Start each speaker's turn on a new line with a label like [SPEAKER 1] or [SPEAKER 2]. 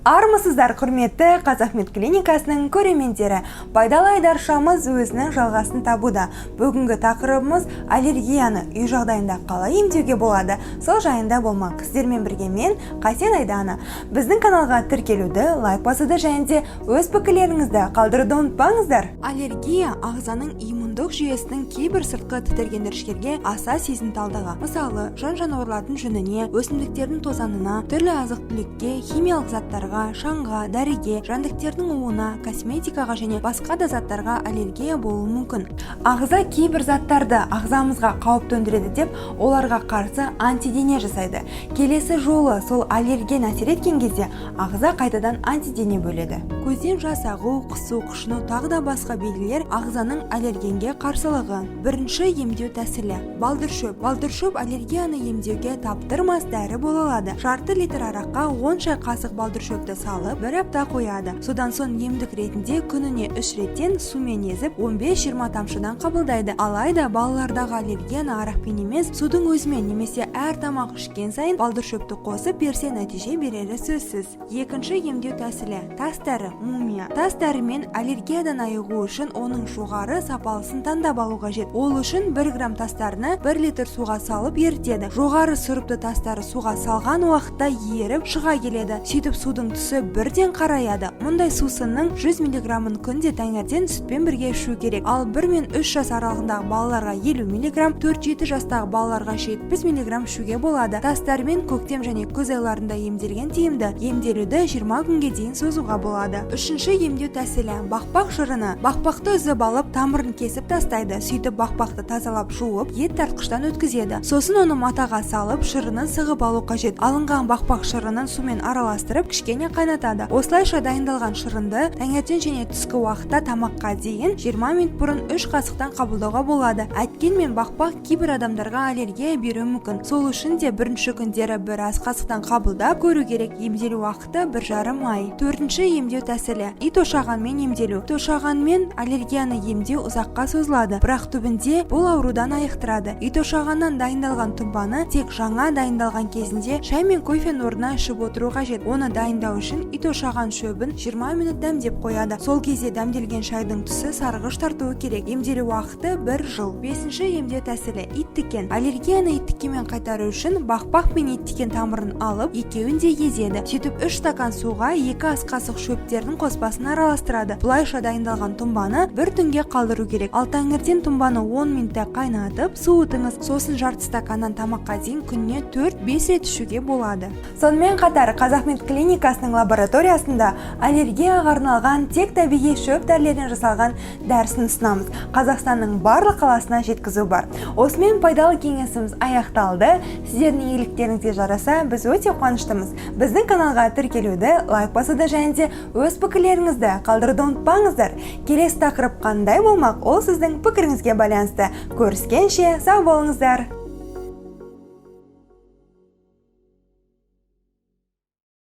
[SPEAKER 1] Армысыздар, құрметті Қазақмед клиникасының көрермендері! Пайдалы айдаршамыз өзінің жалғасын табуда. Бүгінгі тақырыбымыз аллергияны үй жағдайында қалай емдеуге болады, сол жайында болмақ. Сіздермен бірге мен, Қасен Айдана. Біздің каналға тіркелуді, лайк басуды және де өз пікірлеріңізді қалдыруды ұмытпаңыздар. Аллергия – ағзаның иммундық жүйесінің кейбір сыртқы тітіркендіргіштерге аса сезімталдығы. Мысалы, жан жануарлардың жүніне, өсімдіктердің тозаңына, түрлі азық түлікке, химиялық заттарға, шаңға, дәріге, жәндіктердің уына, косметикаға және басқа да заттарға аллергия болуы мүмкін. Ағза кейбір заттарды ағзамызға қауіп төндіреді деп, оларға қарсы антидене жасайды. Келесі жолы сол аллерген әсер еткен кезде ағза қайтадан антидене бөледі. Көзден жас ағу, құсу, қышыну, тағы да басқа белгілер – ағзаның аллергенге қарсылығы. Бірінші емдеу тәсілі – балдыршөп. Балдыршөп аллергияны емдеуге таптырмас дәрі бола алады. Жарты литр араққа 10 шай қасық балдыршөпті салып, бір апта қояды. Содан соң емдік ретінде күніне үш реттен сумен езіп, 15-20 тамшыдан қабылдайды. Алайда балалардағы аллергияны арақпен емес, судың өзімен немесе әр тамақ ішкен сайын балдыршөпті қосып берсе, нәтиже берері сөзсіз. Екінші емдеу тәсілі – тас дәрі, мумия. Тас дәрімен аллергиядан айығу үшін оның жоғары сапалысын таңдап алу қажет. Ол үшін 1 грамм тас дәріні 1 литр суға салып ерітеді. Жоғары сұрыпты тас дәрі суға салған уақытта еріп шыға келеді, сөйтіп судың түсі бірден қараяды. Мұндай сусынның 100 миллиграммын күнде таңертең сүтпен бірге ішу керек. Ал 1 мен 3 жас аралығындағы балаларға 50 миллиграмм, 4-7 жастағы балаларға 70 миллиграмм ішуге болады. Тас дәрімен көктем және күз айларында емделген тиімді. Емделуді 20 күнге дейін созуға болады. Үшінші емдеу тәсілі – бақбақ шырыны. Бақбақты үзіп алып, тамырын кесіп тастайды. Сөйтіп бақбақты тазалап, жуып, ет тартқыштан өткізеді. Сосын оны матаға салып, шырынын сығып алу қажет. Алынған бақбақ шырынын сумен араластырып, кішкене қайнатады. Осылайша дайындалған шырынды таңертең және түскі уақытта тамаққа дейін 20 минут бұрын 3 қасықтан қабылдауға болады. Әйткенмен бақбақ кейбір адамдарға аллергия беруі мүмкін. Сол үшін де бірінші күндері біраз қасықтан қабылдап көру керек. Емделу уақыты 1,5 ай. Төртінші емдеу тәсілі – ит ошағанмен емделу. Ит ошағанмен аллергияны емдеу ұзаққа созылады, бірақ түбінде бұл аурудан айықтырады. Ит ошағаннан дайындалған тұнбаны тек жаңа дайындалған кезінде шай мен кофенің орнына ішіп отыру қажет. Оны дайындау үшін ит ошаған шөбін 20 минут дәмдеп қояды. Сол кезде дәмделген шайдың түсі сарғыш тартуы керек. Емделу уақыты бір жыл. Бесінші емдеу тәсілі – иттікен. Аллергияны иттікенмен қайтару үшін бақбақ пен иттікен тамырын алып, екеуін де езеді. Сөйтіп 3 стакан суға 2 ас қасық шөптердің қоспасын араластырады. Бұлайша дайындалған тұнбаны бір түнге қалдыру керек. Ал таңертең тұнбаны 10 минуттай қайнатып, суытыңыз. Сосын жарты стаканнан тамаққа дейін күніне 4-5 рет ішуге болады. Сонымен қатар Қазақмед клиникасының лабораториясында аллергияға арналған тек табиғи шөп дәрілерден жасалған дәрісін ұсынамыз. Қазақстанның барлық қаласына жеткізу бар. Осымен пайдалы кеңесіміз аяқталды. Сіздердің игіліктеріңізге жараса, біз өте қуаныштымыз. Біздің каналға тіркелуді, лайк басуды және де өз пікірлеріңізді қалдыруды ұмытпаңыздар. Келесі тақырып қандай болмақ, ол сіздің пікіріңізге байланысты. Көріскенше, сау болыңыздар!